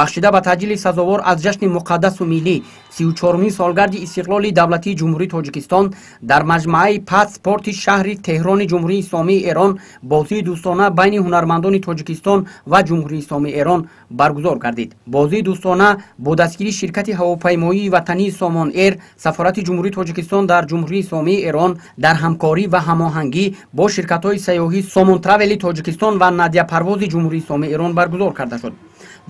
Бахшида ба таҷлили сазовор аз ҷашни муқаддасу миллӣ 34-умин солгарди истиқлоли давлатии Ҷумҳурии Тоҷикистон дар маҷмӯаи Пат спорти шаҳри Теҳрони Ҷумҳурии Исломии Эрон бозии дӯстона байни ҳунармандони Тоҷикистон ва Ҷумҳурии Исломии Эрон баргузор гардид. Бозии дӯстона бо дастгирии ширкати ҳавопаймоии ватании Сомон Эйр, сафорати Ҷумҳурии Тоҷикистон дар Ҷумҳурии Исломии Эрон дар ҳамкорӣ ва ҳамоҳангӣ бо ширкатҳои сайёҳии Сомон Травели Тоҷикистон ва Надия Парвози Ҷумҳурии Исломии Эрон баргузор карда шуд.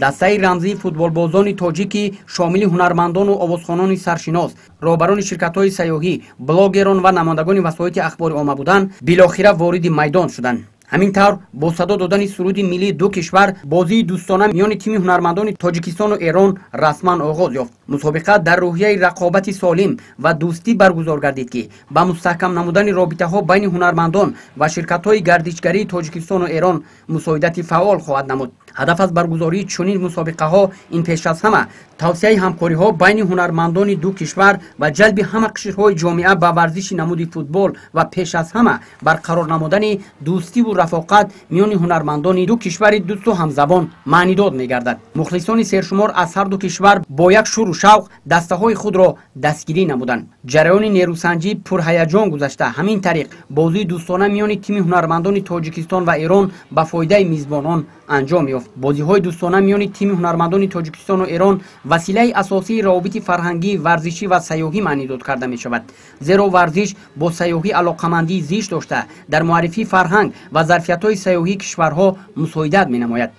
Дастаи рамзии футболбозони тоҷикӣ шомили ҳунармандону овозхонони саршинос, роҳбарони ширкатҳои сайёҳӣ, блогерон ва намояндагони васоити ахбори омма буданд, билохира вориди майдон шуданд. Ҳамин тавр бо садо додани суруди миллии ду кишвар бозии дӯстона миёни тими ҳунармандони Тоҷикистону Эрон расман оғоз ёфт. Мусобиқа дар рӯҳияи рақобати солим ва дӯстӣ баргузор гардид, ки ба мустаҳкам намудани робитаҳо байни ҳунармандон ва ширкатҳои гардишгарии Тоҷикистону Эрон мусоидати фаъол хоҳад намуд. Ҳадаф аз баргузории чунин мусобиқаҳо ин пеш аз ҳама тавсияи ҳамкориҳо байни ҳунармандони ду кишвар ва ҷалби ҳама қишрҳои ҷомеа ба варзиши намуди футбол ва пеш аз ҳама барқарор намудани дӯстиву рафоқат миёни ҳунармандони ду кишвари дӯсту ҳамзабон маънидод мегардад. Мухлисони сершумор аз ҳар ду кишвар бо як шӯру шавқ дастаҳои худро дастгирӣ намуданд. Ҷараёни нерӯсанҷӣ пурҳаяҷон гузашта, ҳамин тариқ бозии дӯстона миёни тими ҳунармандони Тоҷикистон ва Эрон ба фоидаи мизбонон анҷом ёфт. Бозиҳои дӯстона миёни тими ҳунармандони Тоҷикистону Эрон василаи асосии равобити фарҳангӣ, варзишӣ ва сайёҳӣ маънидод карда мешавад, зеро варзиш бо сайёҳӣ алоқамандии зич дошта, дар муаррифии фарҳанг ва зарфиятҳои сайёҳии кишварҳо мусоидат менамояд.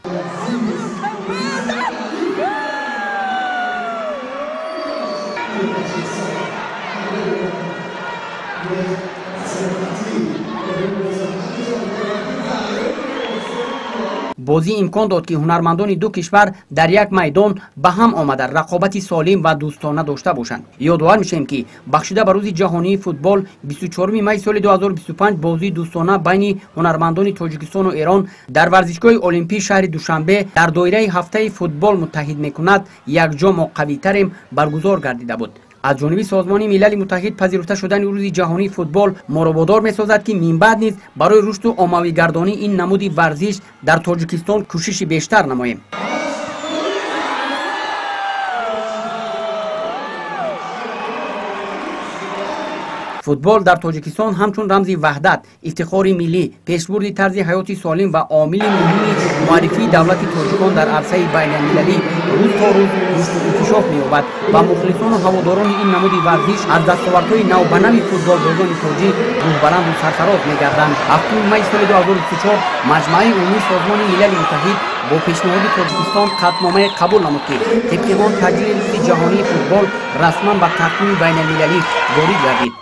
Бозӣ имкон дод, ки ҳунармандони ду кишвар дар як майдон ба ҳам омада рақобати солим ва дӯстона дошта бошанд. Ёдовар мешавем, ки бахшида ба рӯзи ҷаҳонии футбол 24 май соли 2025 бозии дӯстона байни ҳунармандони Тоҷикистону Эрон дар варзишгоҳи Олимпии шаҳри Душанбе дар доираи ҳафтаи футбол муттаҳид мекунад якҷо мо қавитарем баргузор гардида буд. Аз ҷониби Созмони Милали Муттаҳид пазируфта шудани рӯзи ҷаҳонии футбол моро водор месозад, ки минбаъд низ барои рушду оммавигардонии ин намуди варзиш дар Тоҷикистон кӯшиши бештар намоем. Футбол дар Тоҷикистон ҳамчун рамзи ваҳдат, ифтихори миллӣ, пешбурди тарзи ҳаёти солим ва омили муҳими муаррифии давлати тоҷикон дар арсаи байналмилалӣ рӯз то рӯз рушду инкишоф меёбад ва мухлисону ҳаводорони ин намуди варзиш аз дастовардҳои навбанави футболбозони тоҷик рӯҳбаланду сарфароз мегарданд. 7 май соли 2024 Маҷмӯаи умумии Созмони Милали Муттаҳид бо пешниҳоди Тоҷикистон қатъномае қабул намуд, ки тибқи он таҷлили рӯзи ҷаҳонии футбол расман ба тақвими байналмилалӣ ворид гардид.